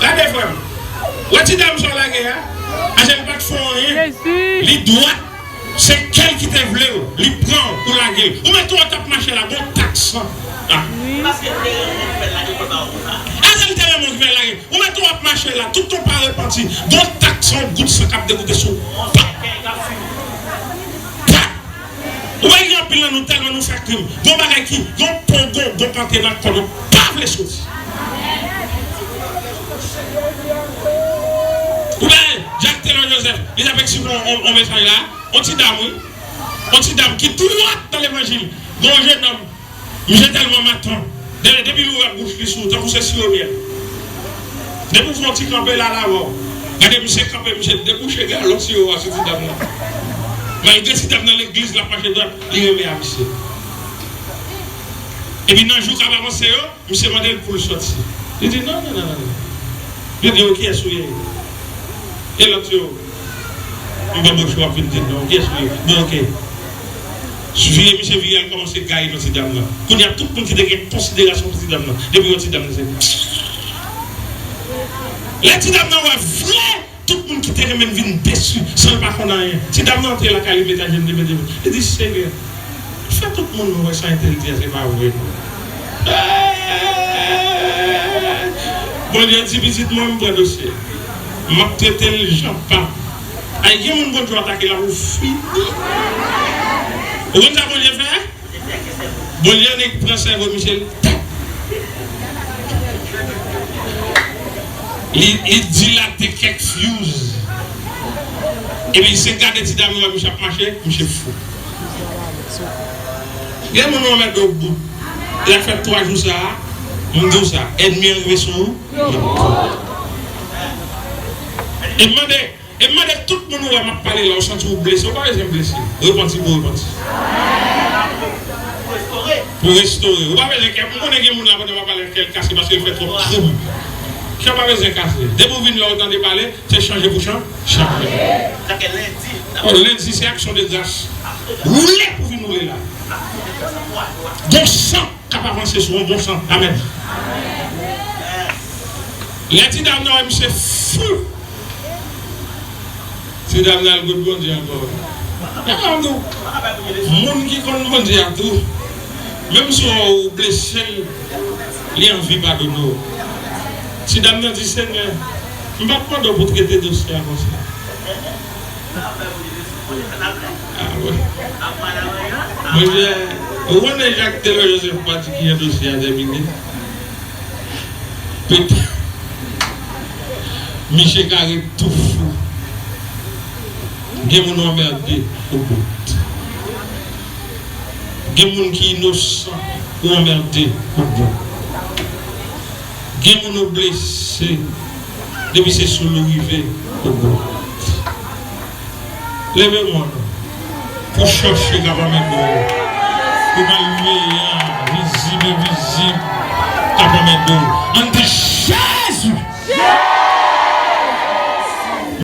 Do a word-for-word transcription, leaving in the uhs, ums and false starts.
Gade, frè m. Wè ti dam sa w lage a? Ajè, li pa t fè w anyen. Li dwat. Se kè l ki te vle w. Li pran w, ou lage l. Ou mete w ap mache la, gon tak san. Ah. Ajè, li te renmen w ki fè l lage. Ou mete w ap mache la, tout tan w pa repanti, gon tak san, yon gout san k ap degoute sou w. Pa! Pa! Ou wè gen anpil nan nou tèlman nou fè krim. Gon bagay ki, gon pon, gon, gon k antre nan kò nou, pa vle soti. Ou wè Jack Taylor Joseph, li t ap eksprime yon, yon, yon mesaj la, yon ti dam, wi. Yon ti dam ki dwat nan levanjil. Gon jennonm, misye tèlman matan. Depi, depi l ouvè bouch li sou ou, tankou se siwo myèl. Depi w fè yon ti kanpe la, l avè w. Gade misye kanpe, misye debouche galon siwo a sou ti dam nan. Malgre ti dam nan legliz, l ap mache dwat, li renmen a misye. Epi nan jou k ap avanse yo, misye mande l pou l soti. Li di, "Non, non, non, non, non." Li di, "Yo, kiyès ou ye?" E lòt yo, "M pa bon chwa ap vin di l non, kiyès ou ye?" Bon, oke. Vire, misye vire al kòmanse gaye nan ti dam nan. Kounye a, tout moun ki te gen konsiderasyon pou ti dam nan, depi yo ti dam nan, se. Lè ti dam nan wè vre, tout moun ki te renmen l vin desi, san l pa konn anyen. Ti dam nan antre lakay li, mete ajenou li, mete, li di, "Senyè, fè tout moun wè sa entèl di a, se pa vre non." Bondye di, "Pitit mwen, m pran dosye. M ap trete l jan pa." Ay, gen moun Bondye atake la pou fini. Ou konn sa Bondye fè? Bondye annik pran sèvo misye, li tèt. Li, li dilate kèk fuse. Epi se gade ti dam nan, misye ap mache, misye fou. Gen moun ou anmède w bout. L ap fè twa jou sa a, m di w sa, ènmi an rive sou ou. E m mande, e m mande tout moun ou wè m ap pale la, ou santi w blese, ou pa bezwen blese. Repanti pou repanti. Pou restore. Ou pa bezwen kè, m konnen gen moun la pandan m ap pale kè l kase paske l fè twòp krim. Kè w pa bezwen kase. Depi w vin la, ou tande pale, se chanje pou chan-, chanje. Oh, lendi, se aksyon de gras. Woule pou vin woule la. Gon san k ap avanse sou yon bon san. Amèn. Lè ti dam nan wè misye fou. Ti dam nan al kot Bondye ankò. E pa nou. Moun ki konn Bondye a tou, menm si w blese l, li anvi padone w. Ti dam nan di, "Senyè, m pa t mande w pou trete dosye a konsa." Ah, wè. Monchè, ou konnen Jacques Delors Joseph pa di ki jan dosye a tèmine? Pete. Misye ka ret tou fou. Gen moun ou anmède, ou bout. Gen moun ki inosan, ou anmède, ou bout. Gen moun ou blese, depi se sou l ou rive, ou bout. Leve men w non. Pou chache k ap anmède w. Pou malveyan, vizib, envizib, k ap anmède w. Ann dechaje